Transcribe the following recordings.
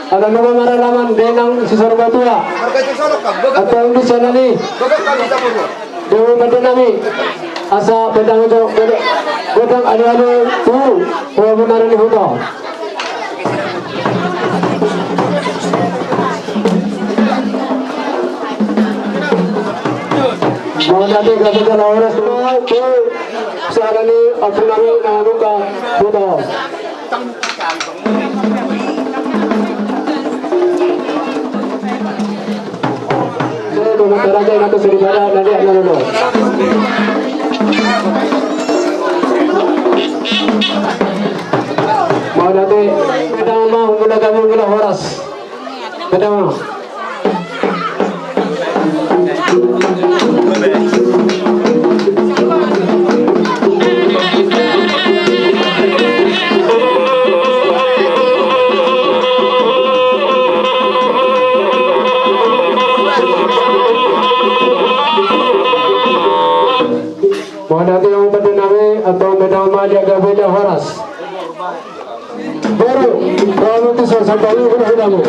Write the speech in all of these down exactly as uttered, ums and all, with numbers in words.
Ala nunga maralaman dainang si Sorbatua. Antong di sana ni. Dong pande nami. Asa pedang jo, pedang, pedang alu-alu tu, tu benar ni huto. Mauliate, gabe jala horas tu, tu, sana ni, ompung nami, na buka, huto. Mauliate, pedang ma, mula gabe, mula horas. Pedang ma. Mauliate, amang pande nami, antong pedang ma, jala gabe jala horas. Boru, boru tu so sampai lu kena hidamu.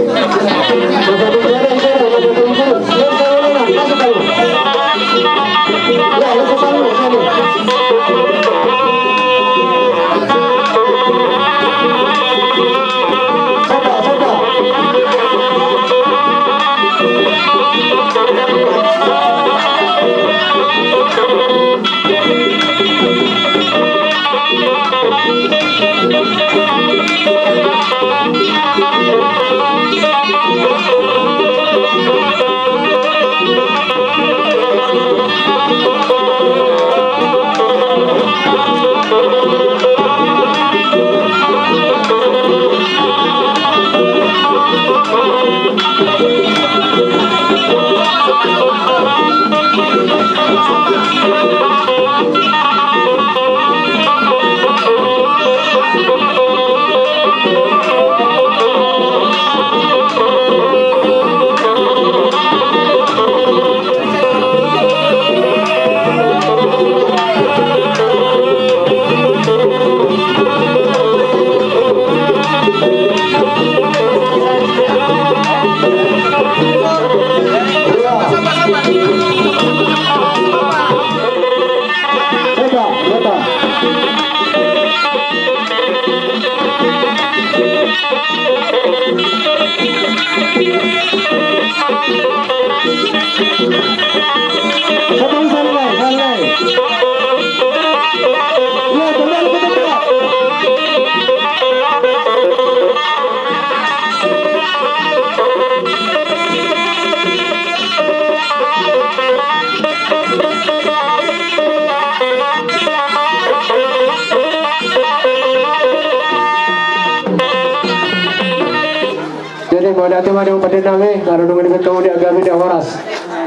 Jadi, mauliate ma di amang pande nami, ala nunga dibahen hamu di gabe di horas.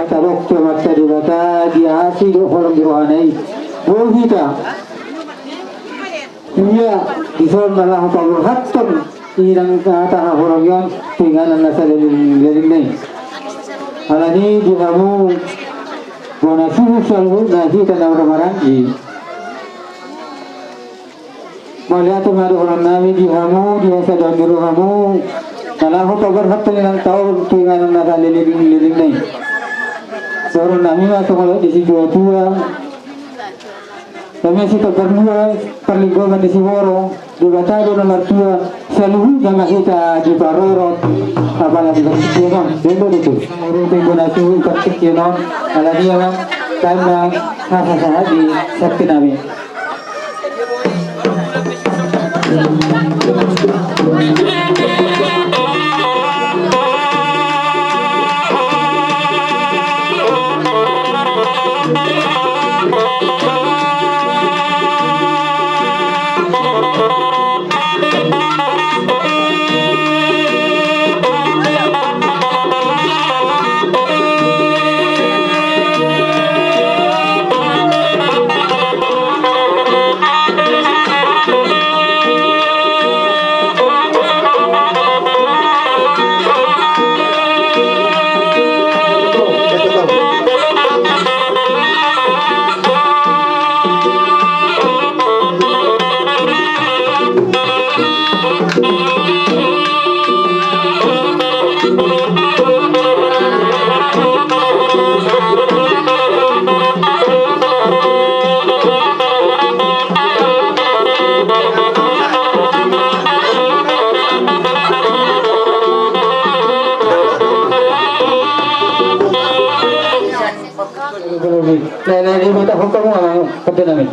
Tadok tu Amanta Debata di asi dohot holong ni rohana i. Boi hita. Ia, dison na laho paborhathon inang na tahaholongi on tu inganan na saleleng-lelengna i. Alani di hamu bona suhut saluhutna hita na marhahamaranggi. Mauliate ma dohonon nami di hamu, di hasadaon ni rohamu, na laho paborhathon inanta on tu inganan na saleleng-lelengna i. Dohonon nami ma songon na didok ni situa-tua. Dame si Togar Dua, parlinggoman ni siborok, Debata do na martua, saluhutna ma hita diparorot, apala di partingkian on, dendo do tu. Mauliate ma di hamu, partingkian on, alani i ma, dame, hasahat-sahat di santi nami. Lae, lae, lae, mata hukum, ah, kata nami.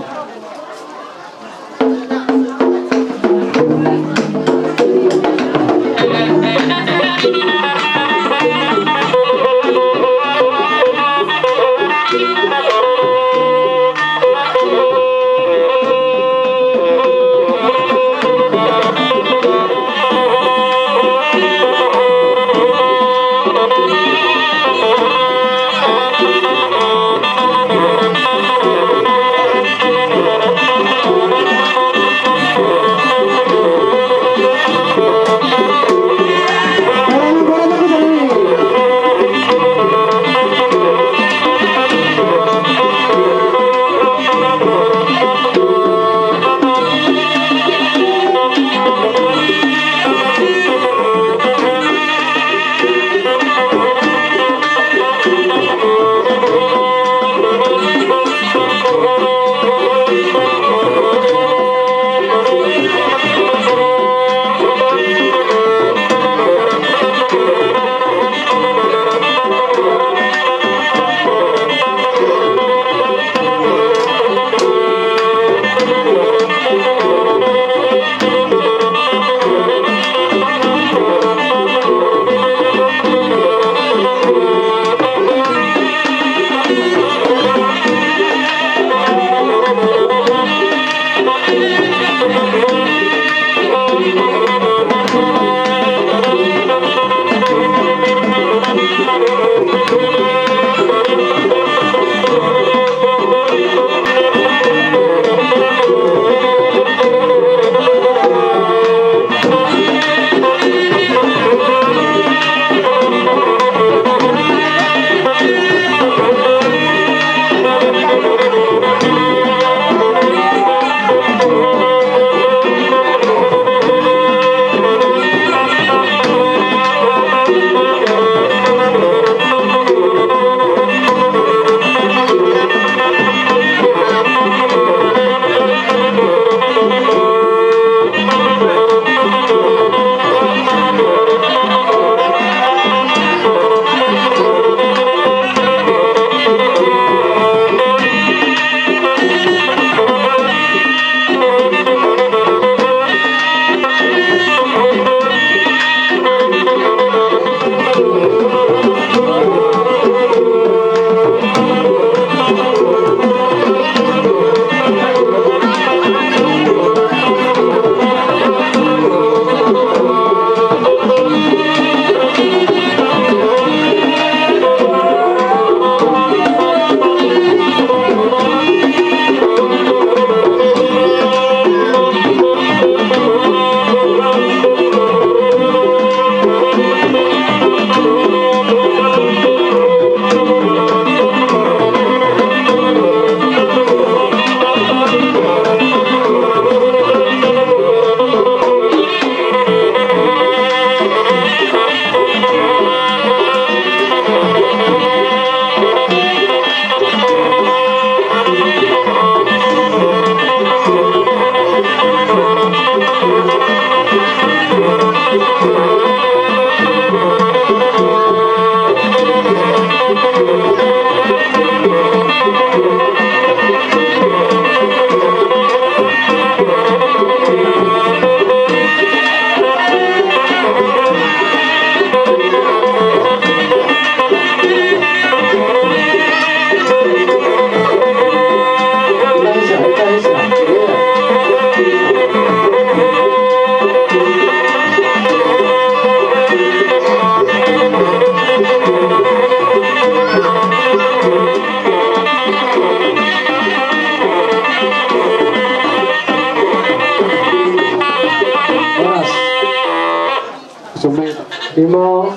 Ima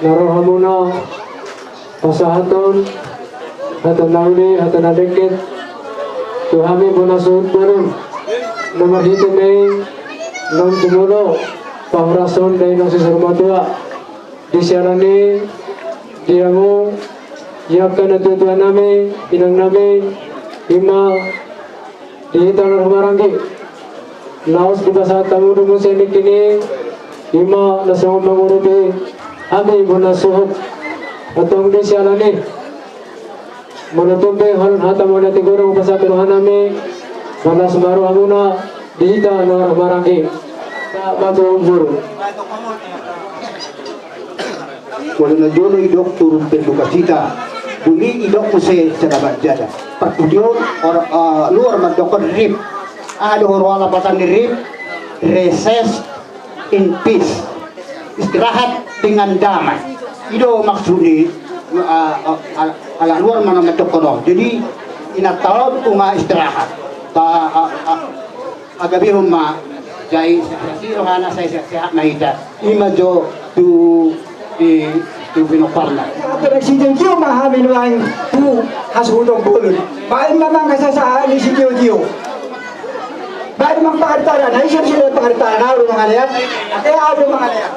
na ro hamuna pasahathon hata na uli, hata na dengke tu hami bona suhut boru na marhite na i naung jumolo pahorashon dainang sisur matua. Di siala ni i, di hamu, di angka natuatua nami, inang nami, ima di hita na marhahamaranggi, laos dipasahat hamu do muse nangkin i, ima na songon mangurupi hami bona suhut. Antong di siala ni i, Molo tung pe hata mauliate godang hupasahat tu rohanami, marlas ma rohamuna di hita na marhahamaranggi. Matuambur. Molo na jolo didok turun berdukacita, dung i didok muse sada manjada. Parpudi on, luar mandokkon rip. Aha do huroha lapatan ni rip? Reses in peace, istirahat dengan damai. I do maksud ni, ah, ah, halak luar ma na mandokkon on. Jadi inanta on nunga istirahat. Tagabehon ma, sai sehat-sehat ma hita. I ma jo tu, di tu pinomparna. Ate na sitio-tio ma hami nuaeng tu hasuhuton bolon. Baen ma mangkasasaat ni sitio-tio. Baen ma pangaritana, na ise sila pangaritana, au do mangalean. Ate au do mangalean.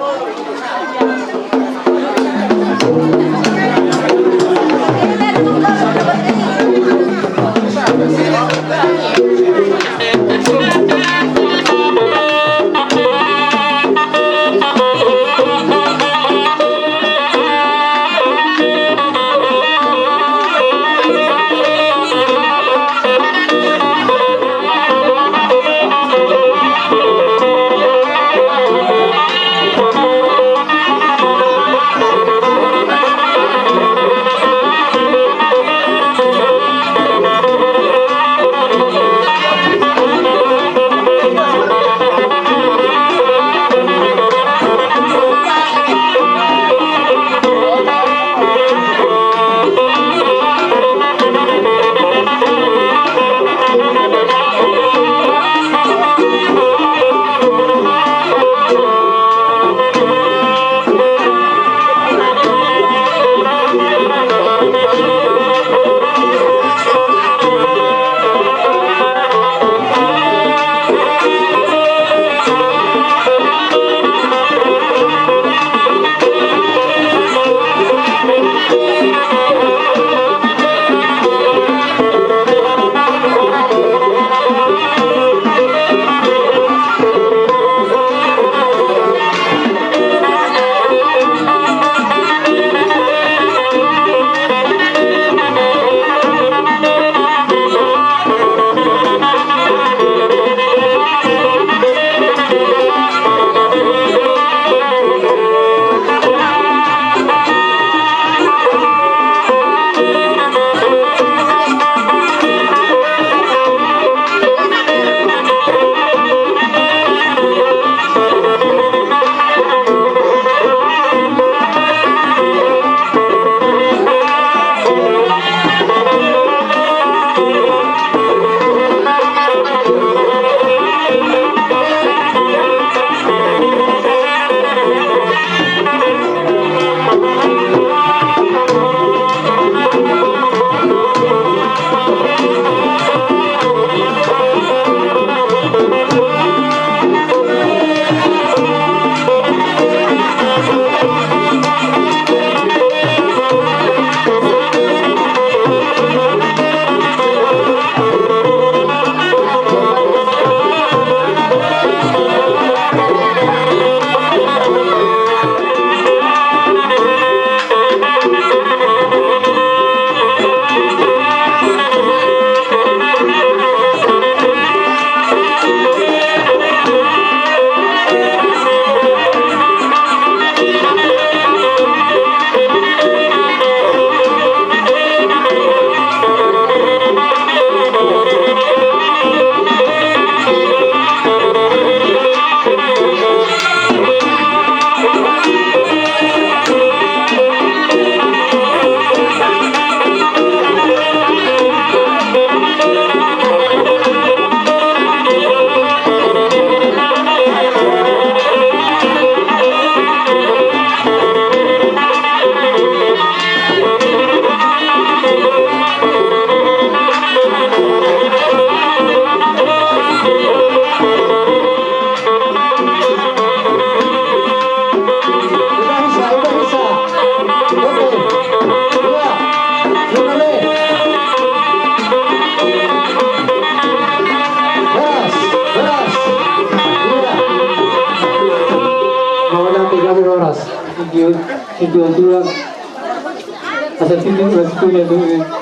Horas. Horas. Horas.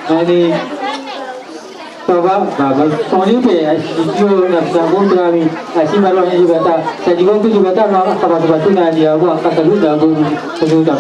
Horas. Ani, coba, bagus. Songon i pe, asi sitio, nafsu na gonta kami, asi marwah ni Debata, sai digonta Debata, maka batu-batu na dia, gua angka saluhutna, gua saluhutna.